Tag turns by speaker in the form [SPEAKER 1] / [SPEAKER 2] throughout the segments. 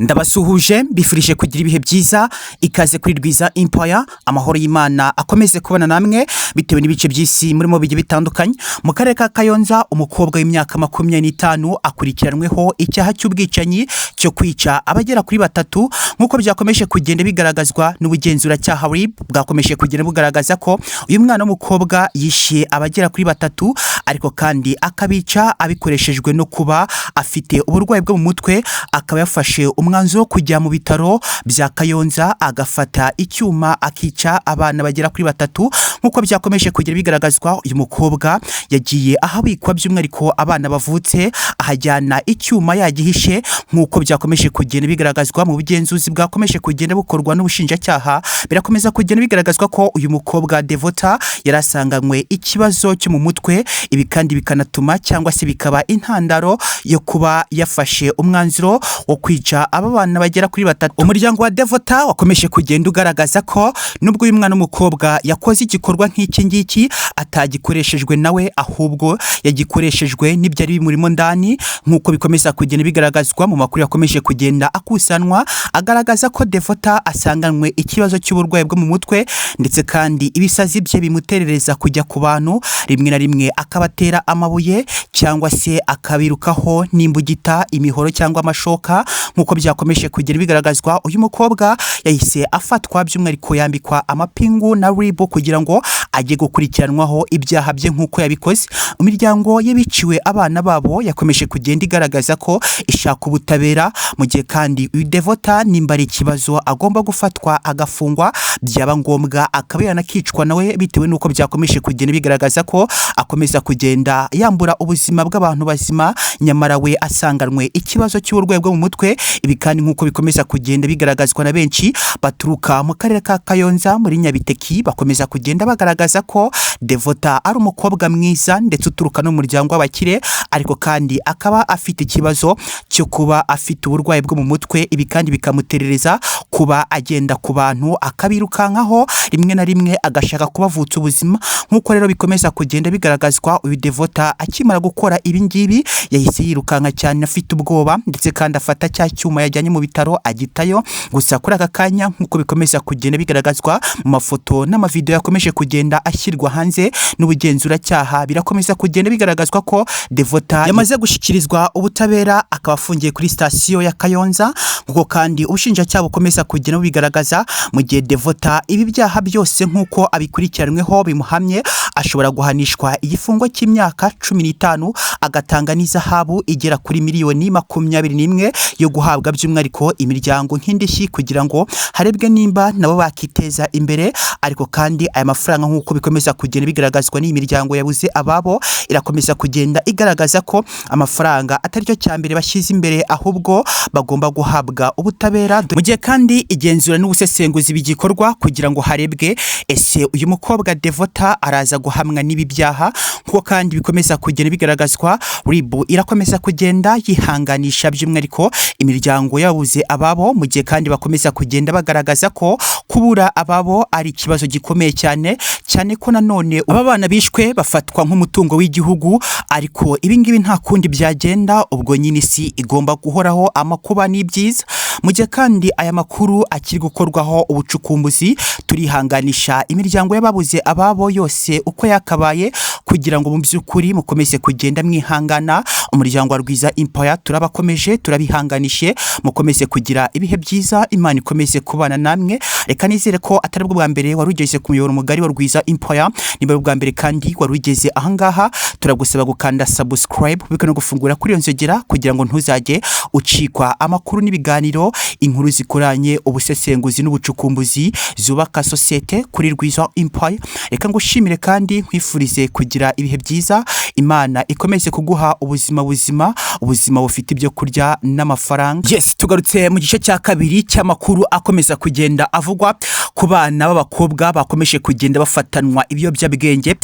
[SPEAKER 1] Ndabasuhuje, mbifurije kugira ibihe byiza. Ikaze kuri Rwiza Empire. Amahoro y'Imana akomeze kubana namwe bitewe n'ibice by'isi murimo bigiye bitandukanye. Mu karere ka Kayonza, umukobwa w'imyaka 25 akurikiranweho icyaha cy'ubwicanyi cyo kwica abagera kuri batatu, nk'uko byakomeje kugenda bigaragazwa n'ubugenzuracyaha RIB. Bwakomeje kugenda bugaragaza ko uyu mwana w'umukobwa yishe abagera kuri batatu, ariko kandi akabica abikoreshejwe no kuba afite uburwayi bwo mu mutwe, akaba yafashe umwanzuro wo kujya mu bitaro bya Kayonza, agafata icyuma akica abana bagera kuri batatu. Nk'uko byakomeje kugenda bigaragazwa, uyu mukobwa yagiye ahabikwa by'umwihariko abana bavutse, ahajyana icyuma yagihishe. Nk'uko byakomeje kugenda bigaragazwa mu bugenzuzi bwakomeje kugenda bukorwa n'ubushinjacyaha, birakomeza kugenda bigaragazwa ko uyu mukobwa Devota yari asanganywe ikibazo cyo mu mutwe. Ibi kandi bikanatuma cyangwa se bikaba intandaro yo kuba yafashe umwanzuro wo kwica aba bana bagera kuri batatu. Umuryango wa Devota wakomeje kugenda ugaragaza ko nubwo uyu mwana w'umukobwa yakoze igikorwa nk'iki ngiki, atagikoreshejwe nawe, ahubwo yagikoreshejwe n'ibyari bimurimo ndani. Nk'uko bikomeza kugenda bigaragazwa mu makuru yakomeje kugenda akusanwa, agaragaza ko Devota asanganywe ikibazo cy'uburwayi bwo mu mutwe, ndetse kandi ibisazi bye bimuterereza kujya ku bantu, rimwe na rimwe akabatera amabuye cyangwa se akabirukaho n'imbugita, imihoro cyangwa amashoka. Nk'uko byakomeje kugenda bigaragazwa, uyu mukobwa yahise afatwa, by'umwihariko yambikwa amapingu na RIB kugira ngo ajye gukurikiranwaho ibyaha bye nk'uko yabikoze. Imiryango y'abiciwe abana babo yakomeje kugenda igaragaza ko ishaka ubutabera, mu gihe kandi uyu Devota nimba ari ikibazo agomba gufatwa agafungwa, byaba ngombwa akaba yanakicwa nawe, bitewe n'uko byakomeje kugenda bigaragaza ko akomeza kugenda yambura ubuzima bw'abantu bazima, nyamara we asanganwe ikibazo cy'uburwayi bwo mu mutwe. Ibi kandi nk'uko bikomeza kugenda bigaragazwa na benshi baturuka mu karere ka Kayonza muri Nyabiteki, bakomeza kugenda bagaragaza ko Devota ari umukobwa mwiza ndetse uturuka no mu muryango w'abakire, ariko kandi akaba afite ikibazo cyo kuba afite uburwayi bwo mu mutwe. Ibi kandi bikamuterereza kuba agenda ku bantu akabirukankaho, rimwe na rimwe agashaka kubavutsa ubuzima. Nk'uko rero bikomeza kugenda bigaragazwa, uyu Devota akimara gukora ibi ngibi yahise yirukanka cyane afite ubwoba, ndetse kandi afata cya cyuma yajyanye mu bitaro agitayo. Gusa kuri aka kanya, nk'uko bikomeza kugenda bigaragazwa mu mafoto n'amavideo yakomeje kugenda ashyirwa hanze n'ubugenzuracyaha, birakomeza kugenda bigaragazwa ko Devota yamaze gushyikirizwa ubutabera, akaba afungiye kuri sitasiyo ya Kayonza, nk'uko kandi ubushinjacyaha bukomeza kugenda bubigaragaza. Mu gihe Devota ibi byaha byose nk'uko abikurikiranweho bimuhamye, ashobora guhanishwa igifungo cy'imyaka 15, agatanga n'izahabu igera kuri miliyoni 21 yo guhabwa by'umwihariko imiryango nk'indishyi, kugira ngo harebwe nimba nabo bakiteza imbere. Ariko kandi aya mafaranga, nk'uko bikomeza kugenda bigaragazwa n'iyi miryango yabuze ababo, irakomeza kugenda igaragaza ko amafaranga atari cyo cya mbere bashyize imbere, ahubwo bagomba guhabwa ubutabera. Mu gihe kandi igenzura n'ubusesenguzi bigikorwa kugira ngo harebwe ese uyu mukobwa Devota araza guhamwa n'ibi byaha. Nk'uko kandi bikomeza kugenda bigaragazwa, RIB irakomeza kugenda yihanganisha by'umwihariko imiryango yabuze ababo, mu gihe kandi bakomeza kugenda bagaragaza ko kubura ababo ari ikibazo gikomeye cyane cyane, ko nanone aba bana bishwe bafatwa nk'umutungo w'igihugu. Ariko ibi ngibi nta kundi byagenda, ubwo nyine isi igomba guhoraho amakuba n'ibyiza. Mu gihe kandi aya makuru akiri gukorwaho ubucukumbuzi, turihanganisha imiryango y'ababuze ababo yose uko yakabaye, kugira ngo mu by'ukuri mukomeze kugenda mwihangana. Umuryango wa Rwiza Empire turabakomeje, turabihanganishe, mukomeze kugira ibihe byiza, Imana ikomeze kubana namwe. Reka nizere ko atari bwo bwa mbere wari ugeze ku muyoboro mugari wa Rwiza Empire. Niba ari ubwa mbere kandi wari ugeze ahangaha, turagusaba gukanda subscribe biko no gufungura kuri iyo nzogera, kugira ngo ntuzajye ucikwa amakuru n'ibiganiro, inkuru zikoranye ubusesenguzi n'ubucukumbuzi zubaka sosiyete kuri Rwiza Empire. Reka ngushimire kandi nkwifurize kugira ibihe byiza. Imana ikomeze kuguha ubuzima buzima, ubuzima bufite ibyo kurya n'amafaranga. Yes, tugarutse mu gice cya kabiri cy'amakuru akomeza kugenda avugwa ku bana b'abakobwa bakomeje kugenda bafatanwa ibiyobyabwenge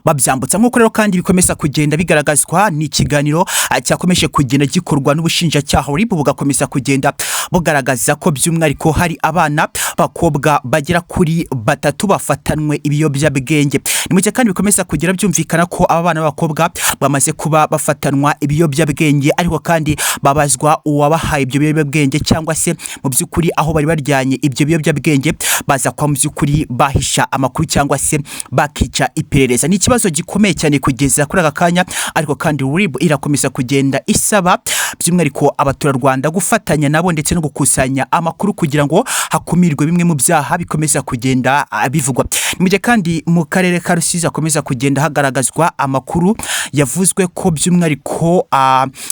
[SPEAKER 1] babyambutsa. Nk'uko rero kandi bikomeza kugenda bigaragazwa n'ikiganiro cyakomeje kugenda gikorwa n'ubushinjacyaha, RIB bugakomeza kugenda bugaragaza ko by'umwihariko hari abana b'abakobwa bagera kuri batatu bafatanwe ibiyobyabwenge. Ni mu gihe kandi bikomeza kugera byumvikana ko aba bana b'abakobwa bamaze kuba bafatanwa ibiyobyabwenge, ariko kandi babazwa uwabahaye ibyo biyobyabwenge cyangwa se mu by'ukuri aho bari baryanye ibyo biyobyabwenge, baza kuba mu by'ukuri bahisha amakuru cyangwa se bakica iperereza. Ni ikibazo gikomeye cyane kugeza kuri aka kanya, ariko kandi RIB irakomeza kugenda isaba by'umwihariko abaturarwanda gufatanya nabo ndetse no gukusanya amakuru kugira ngo hakumirwe bimwe mu byaha bikomeza kugenda bivugwa. Ni mu gihe kandi mu karere ka Rusizi hakomeza kugenda hagaragazwa amakuru yavuzwe ko by'umwihariko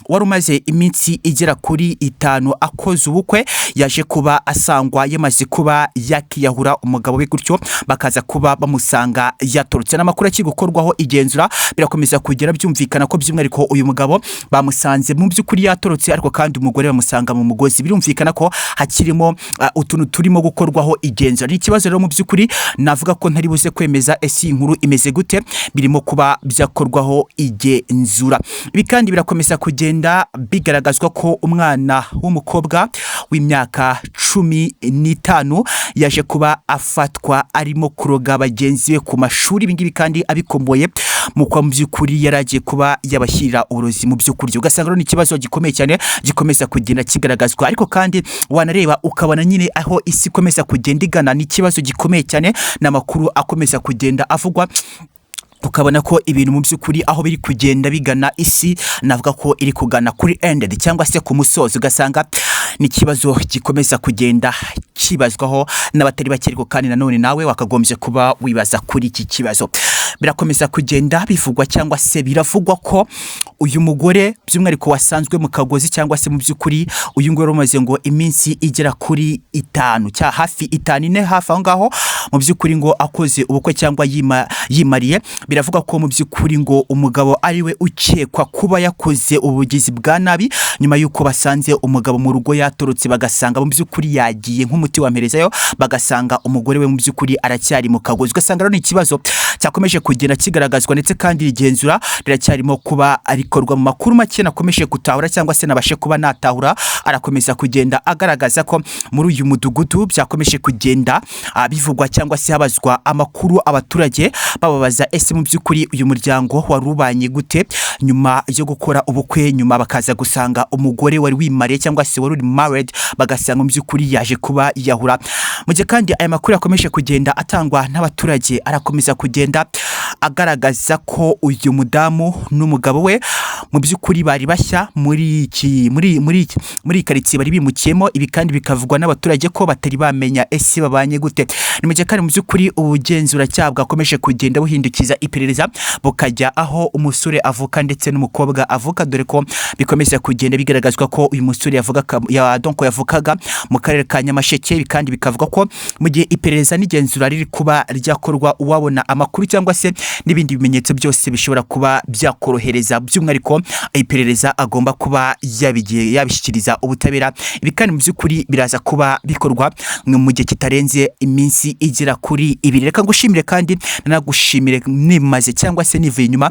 [SPEAKER 1] wari umaze iminsi igera kuri 5 akoze ubukwe yaje kuba asangwa yamaze kuba yakiyahura umugabo we, gutyo bakaza kuba bamusanga yatorotse. N'amakuru akiri gukorwaho igenzura, birakomeza kugera byumvikana ko by'umwihariko uyu mugabo bamusanze mu by'ukuri yatorotse, ariko kandi umugore bamusanga mu mugozi. Birumvikana ko hakirimo utuntu turimo gukorwaho igenzura. Ni ikibazo rero mu by'ukuri navuga ko ntari buze kwemeza ese iyi nkuru imeze gute, birimo kuba byakorwaho igenzura. Ibi kandi birakomeza kugenda bigaragazwa ko umwana w'umukobwa w'imyaka 15 yaje kuba afatwa arimo kuroga bagenzi be ku mashuri. Ibi ngibi kandi abikomboye mu kuba mu by'ukuri yari agiye kuba yabashyirira uburozi mu byo kurya. Ugasanga rero ni ikibazo gikomeye cyane gikomeza kugenda kigaragazwa, ariko kandi wanareba ukabona nyine aho isi ikomeza kugenda igana. Ni ikibazo gikomeye cyane, ni amakuru akomeza kugenda avugwa, ukabona ko ibintu mu by'ukuri aho biri kugenda bigana, isi navuga ko iri kugana kuri ended cyangwa se ku musozo. Ugasanga ni ikibazo gikomeza kugenda kibazwaho n'abatari bake, ariko kandi nanone nawe wakagombye kuba wibaza kuri iki kibazo. Birakomeza kugenda bivugwa cyangwa se biravugwa ko uyu mugore by'umwihariko wasanzwe mu kagozi, cyangwa se mu by'ukuri uyu nguyu wari umaze ngo iminsi igera kuri 5 cya hafi 5, 4 hafi aho ngaho, mu by'ukuri ngo akoze ubukwe cyangwa yimariye, biravugwa ko mu by'ukuri ngo umugabo ari we ukekwa kuba yakoze ubugizi bwa nabi, nyuma y'uko basanze umugabo mu rugo yatorotse, bagasanga mu by'ukuri yagiye nk'umuti wa mperezayo, bagasanga umugore we mu by'ukuri aracyari mu kagozi. Ugasanga rero ni ikibazo cyakomeje kugenda kigaragazwa, ndetse kandi igenzura riracyarimo kuba rikorwa. Mu makuru make nakomeje gutahura cyangwa se nabashe kuba natahura, arakomeza kugenda agaragaza ko muri uyu mudugudu byakomeje kugenda bivugwa cyangwa se habazwa amakuru abaturage, bababaza ese mu by'ukuri uyu muryango wari ubanye gute nyuma yo gukora ubukwe, nyuma bakaza gusanga umugore wari wimariye cyangwa se wari uri married, bagasanga mu by'ukuri yaje kuba yiyahura. Mu gihe kandi aya makuru yakomeje kugenda atangwa n'abaturage, arakomeza kugenda agaragaza ko uyu mudamu n'umugabo we mu by'ukuri bari bashya muri iki muri muri iki muri iyi karitsiye bari bimukiyemo. Ibi kandi bikavugwa n'abaturage ko batari bamenya ese babanye gute. Ni mu gihe kandi mu by'ukuri ubugenzuracyaha bwakomeje kugenda buhindukiza iperereza, bukajya aho umusore avuka ndetse n'umukobwa avuka, dore ko bikomeza kugenda bigaragazwa ko uyu musore yavuga ya donc yavukaga mu karere ka Nyamasheke. Ibi kandi bikavuga ko mu gihe iperereza n'igenzura riri kuba ryakorwa, uwabona amakuru cyangwa se n'ibindi bimenyetso byose bishobora kuba byakorohereza by'umwihariko iperereza, agomba kuba yabigiye yabishyikiriza ubutabera. Ibi kandi mu by'ukuri biraza kuba bikorwa mu gihe kitarenze iminsi igera kuri 2. Reka ngushimire kandi nanagushimire nimaze cyangwa se nivuye inyuma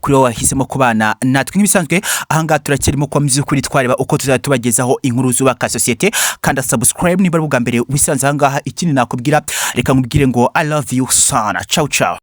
[SPEAKER 1] kuri wowe wahisemo kubana natwe. Nk'ibisanzwe ahangaha turacyarimo kuba mu by'ukuri twareba uko tuzajya tubagezaho inkuru zubaka sosiyete. Kanda subscribe niba ari ubwa mbere wisanze ahangaha. Ikindi nakubwira, reka nkubwire ngo I love you sana. Ciao ciao.